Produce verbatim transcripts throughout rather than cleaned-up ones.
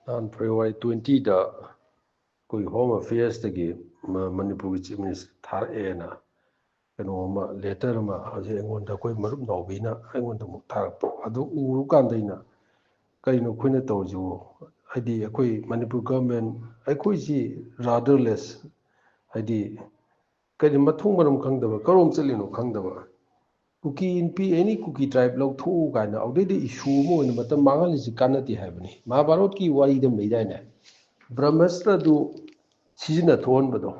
ꯅꯍꯥꯟ February twenty-ꯗ ꯑꯩꯈꯣꯏ Home Affairs-ꯇꯒꯤ ꯃ- ꯃꯅꯤꯄꯨꯔꯒꯤ Chief Minister ꯊꯥꯔꯛꯑꯦꯅ ꯀꯩꯅꯣ ꯑꯃ, letter ꯑꯃ ꯍꯧꯖꯤꯛ ꯑꯩꯉꯣꯟꯗ ꯑꯩꯈꯣꯏ ꯃꯔꯨꯞ ꯅꯥꯎꯕꯤꯅ ꯑꯩꯉꯣꯟꯗ ꯑꯃꯨꯛ ꯊꯥꯔꯛꯄ꯫ ꯑꯗꯨ ꯎꯔꯨꯀꯥꯟꯗ ꯑꯩꯅ, "ꯀꯩꯅꯣ ꯑꯩꯈꯣꯏꯅ ꯇꯧꯔꯤꯁꯤꯕꯨ?" ꯍꯥꯏꯗꯤ ꯑꯩꯈꯣꯏ ꯃꯅꯤꯄꯨꯔ government, ꯑꯩꯈꯣꯏꯁꯤ rudderless, ꯍꯥꯏꯗꯤ ꯀꯔꯤ ꯃꯊꯣꯡ ꯃꯔꯝ ꯈꯪꯗꯕ, ꯀꯔꯣꯝ ꯆꯠꯂꯤꯅꯣ ꯈꯪꯗꯕ, ꯀꯨꯀꯤ ꯏꯟꯄꯤ, any ꯀꯨꯀꯤ tribe ꯂꯧꯊꯣꯛꯎ ꯀꯥꯏꯅ ꯑꯗꯨꯗꯩꯗ issue ꯑꯃ ꯑꯣꯏꯅ ꯃꯇꯝ ꯃꯥꯡꯍꯜꯂꯤꯁꯤ ꯀꯥꯟꯅꯗꯦ ꯍꯥꯏꯕꯅꯤ꯫ ꯃꯍꯥꯚꯥꯔꯠꯀꯤ ꯋꯥꯔꯤꯗ ꯑꯃ ꯂꯩꯗꯥꯏꯅꯦ, ꯕ꯭ꯔꯍꯃꯁꯇ꯭ꯔꯗꯨ ꯁꯤꯖꯤꯟꯅ ꯊꯣꯛꯍꯟꯕꯗꯣ,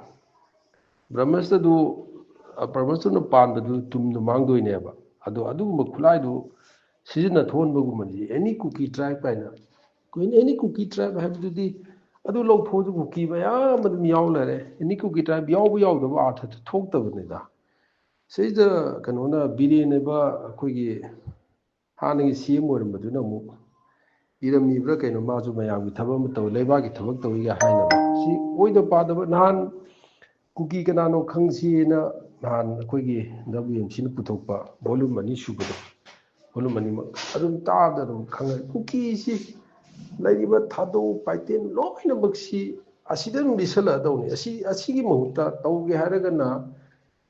ꯕ꯭ꯔꯍꯃꯁꯇ꯭ꯔꯗꯨ, ꯑ, ꯕ꯭ꯔꯍꯃꯁꯇ꯭ꯔꯅ ꯄꯥꯟꯕꯗꯨ ꯇꯨꯝꯅ ꯃꯥꯡꯗꯣꯏꯅꯦꯕ꯫ ꯑꯗꯣ ꯑꯗꯨꯒꯨꯝꯕ ꯈꯨꯠꯂꯥꯏꯗꯨ ꯁꯤꯖꯤꯟꯅ ꯊꯣꯛꯍꯟꯕꯒꯨꯝꯕꯅꯤ any ꯀꯨꯀꯤ tribe ꯍꯥꯏꯅ꯫ ꯑꯩꯈꯣꯏꯅ any ꯀꯨꯀꯤ tribe ꯍꯥꯏꯕꯗꯨꯗꯤ ꯑꯗꯨ ꯂꯧꯊꯣꯛꯑꯁꯨ ꯀꯨꯀꯤ ꯃꯌꯥꯝ ꯑꯗꯨꯝ ꯌꯥꯎ ꯂꯩꯔꯦ꯫ Any ꯀꯨꯀꯤ tribe ꯌꯥꯎꯕ ꯌꯥꯎꯗꯕ ꯑꯥꯔꯊ ꯊꯣꯛꯇꯕꯅꯤꯗ꯫ ꯁꯤꯗ ꯀꯩꯅꯣꯅ, ꯕꯤꯔꯦꯟ ꯍꯥꯏꯕ ꯑꯩꯈꯣꯏꯒꯤ ꯍꯥꯟꯅꯒꯤ C M ꯑꯣꯏꯔꯝꯕꯗꯨꯅ ꯑꯃꯨꯛ ꯏꯔꯝꯃꯤꯕ꯭ꯔꯥ ꯀꯩꯅꯣ, ꯃꯥꯁꯨ ꯃꯌꯥꯝꯒꯤ ꯊꯕꯛ ꯑꯃ ꯇꯧꯏ, ꯂꯩꯕꯥꯛꯀꯤ ꯊꯕꯛ ꯇꯧꯏꯒ ꯍꯥꯏꯅꯕ꯫ ꯁꯤ ꯑꯣꯏꯗ ꯄꯥꯗꯕ꯫ ꯅꯍꯥꯟ ꯀꯨꯀꯤ ꯀꯅꯥꯅꯣ ꯈꯪꯁꯤꯅ ꯅꯍꯥꯟ ꯑꯩꯈꯣꯏꯒꯤ W M C-ꯅ ꯄꯨꯊꯣꯛꯄ volume ꯑꯅꯤ ꯁꯨꯕꯗꯣ, volume ꯑꯅꯤꯃꯛ ꯑꯗꯨꯝ ꯇꯥꯕꯗ ꯑꯗꯨꯝ ꯈꯪꯉꯦ꯫ ꯀꯨꯀꯤꯁꯤ ꯂꯩꯔꯤꯕ ꯊꯥꯗꯣ ꯄꯥꯏꯇꯦꯟ ꯂꯣꯏꯅꯃꯛꯁꯤ ꯑꯁꯤꯗ ꯑꯗꯨꯝ ꯂꯤꯠꯁꯜꯂꯛꯑꯗꯧꯅꯤ꯫ ꯑꯁꯤ, ꯑꯁꯤꯒꯤ ꯃꯍꯨꯠꯇ ꯇꯧꯒꯦ ꯍꯥꯏꯔꯒꯅ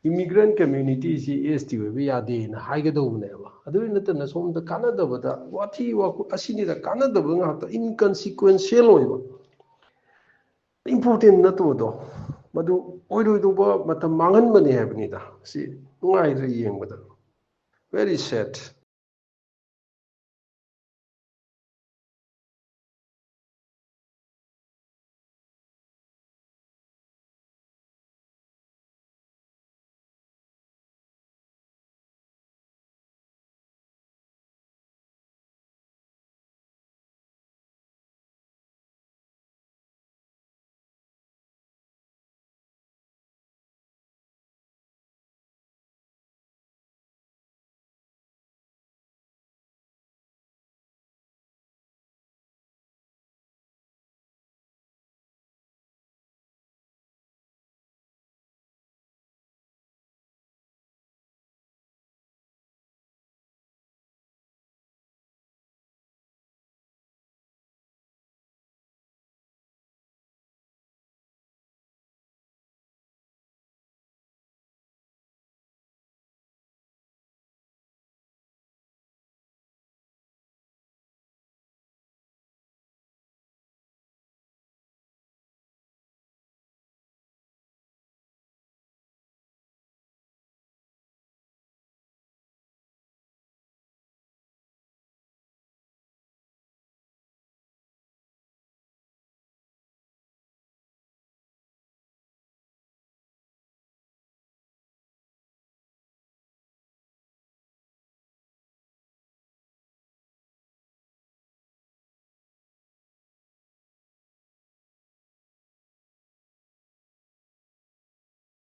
immigrant community-ꯁꯤ S T ꯑꯣꯏꯕ ꯌꯥꯗꯦꯅ ꯍꯥꯏꯒꯗꯧꯕꯅꯦꯕ꯫ ꯑꯗꯨ ꯅꯠꯇꯅ ꯁꯣꯝꯗ ꯀꯥꯟꯅꯗꯕꯗ ꯋꯥꯊꯤ ꯋꯥꯀꯨ-, ꯑꯁꯤꯅꯤꯗ ꯀꯥꯟꯅꯗꯕ ꯉꯥꯛꯇ, inconsequential ꯑꯣꯏꯕ, important ꯅꯠꯇꯕꯗꯣ, ꯃꯗꯨ ꯑꯣꯏꯔꯣꯏꯗꯧꯕ ꯃꯇꯝ ꯃꯥꯡꯍꯟꯕꯅꯤ ꯍꯥꯏꯕꯅꯤꯗ꯫ ꯁꯤ ꯅꯨꯡꯉꯥꯏꯇ꯭ꯔꯦ ꯌꯦꯡꯕꯗ, very sad꯫